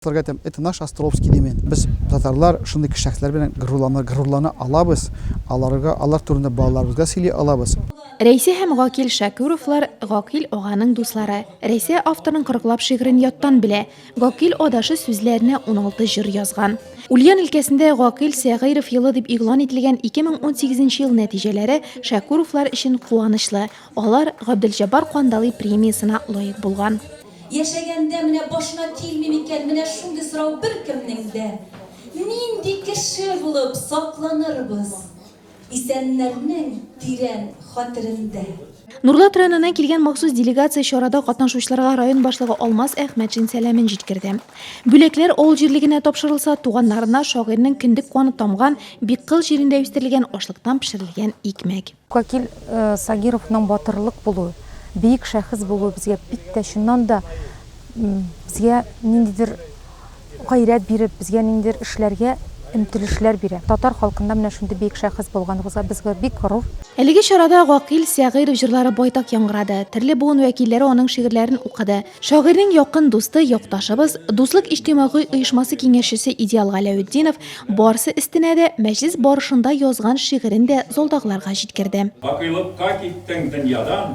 Дусларга әйтәм, это наш Островский дим. Без, татарлар, шундый шәхесләр белән горурлана, горурлана алабыз, аларга, алар турында балаларыбызга сөйли алабыз. Рәйсә һәм Гакил Шәкүровлар, Гакил аганың дуслары. Рәйсә авторның кырыклап шигырен яттан белә. Гакил адашы сүзләренә 16 җыр язган. Ульян өлкәсендә Гакил Сәгыйров елы дип игълан ителгән 2018 нче ел нәтиҗәләре Шәкүровлар өчен куанычлы. Алар Габделҗаббар Кандалый премиясенә лаек булган. Яшәгәндә менә башына килми микән менә шундый сорау беркемнең дә? Нинди кеше булып сакланырбыз исәннәрнең тирән хәтерендә? Нурлат районыннан килгән махсус делегация чарада катнашучыларга район башлыгы Алмаз Әхмәтшин сәламен җиткерде. Бүләкләр авыл җирлегенә тапшырылса, туганнарына шагыйрьнең кендек каны тамган Биккол җирендә үстерелгән ашлыктан пешерелгән икмәк. Гакил Сагировның батырлык булуы, бөек шәхес булуы безгә бик тә, чыннан да, безгә ниндидер гайрәт биреп, безгә ниндидер эшләргә омтылышлар бирә. Татар халкында менә шундый бөек шәхес булганыбызга без бик горур. Әлеге чарада Гакыйль Сәгыйров җырлары байтак яңгырады, төрле буын вәкилләре аның шигырьләрен укыды. Шагыйрьнең якын дусты, якташыбыз, Дуслык иҗтимагый оешмасы киңәшчесе Идеал Галәветдинов барсы өстенә дә мәҗлес барышында язган шигырен дә залдагыларга җиткерде. Бакыйлыкка киттең дөньядан,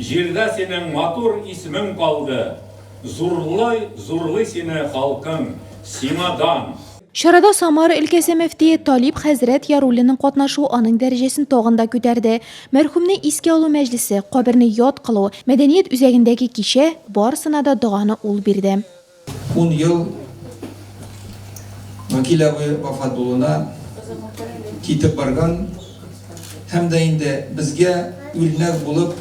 Җирдә синең матур исемең калды, Зурлый, зурлый сине халкың, сиңа дан! Чарада Самара өлкәсе мөфтие Талип хәзрәт Яруллинның катнашуы аның дәрәҗәсен тагын да күтәрде. Мәрхүмне искә алу мәҗлесе, каберне яд кылу, мәдәният үзәгендәге кичә, барысына да доганы ул бирде. Ун ел Вәкил абый вафат булуына китеп барган һәм дә инде безгә үрнәк булып,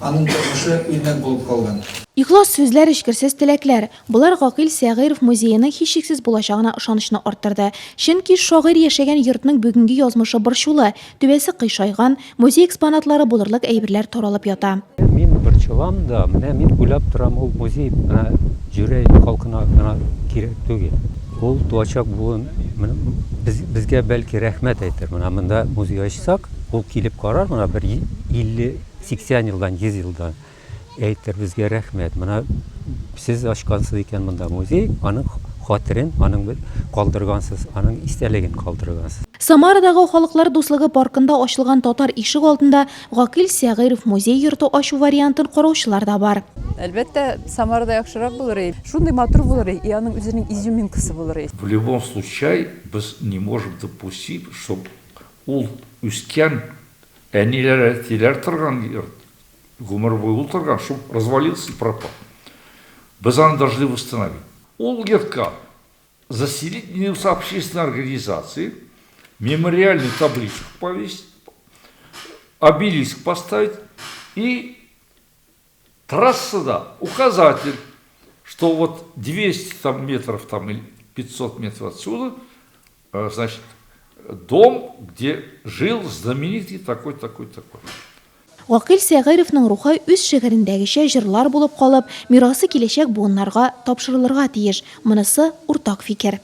аның тормышы үрнәк булып калган. Ихлас сүзләр, эчкерсез теләкләр. Болар Гакыйль Сәгыйров музееның һичшиксез булачагына ышанычны арттырды. Чөнки шагыйрь яшәгән йортның бүгенге язмышы борчулы, түбәсе кыйшайган, музей экспонатлары булырлык әйберләр таралып ята. Мин борчылам да, менә мин уйлап торам, ул музей менә Җүрәй халкына гына кирәк түгел. Ул туачак буын менә без, безгә бәлки рәхмәт әйтер. Менә монда музей ачсак, ул килеп карар, менә бер 50, 80 елдан, 100 елдан. Әйтер безгә рәхмәт. Менә сез ачкансыз икән монда музей, аның хәтерен, аның калдыргансыз, аның истәлеген калдыргансыз. Самарадагы Халыклар дуслыгы паркында ачылган татар ишегалдында Гакыйль Сәгыйров музей-йорты ачу вариантын караучылар да бар. Әлбәттә, Самарада яхшырак булыр и. Шундый матур булыр и, и аның үзенең изюминкасы булыр и. В любом случай без не можем допустить, чтоб ул үскән әниләр, әтиләр торган йорт, Гомер буе утырган, шул развалился и пропал. Без аны должны восстановить. Ул йортка заселить не общественной организации, мемориальную табличку повесить, обелиск поставить и трассада указатель, что вот 200 там, метров там, или 500 метров отсюда, э, значит, дом, где жил знаменитый такой, такой, такой. Гакыйль Сәгыйровның рухы үз шигырендәгечә җырлар булып калып, мирасы киләчәк буыннарга тапшырылырга тиеш. Монысы, уртак фикер.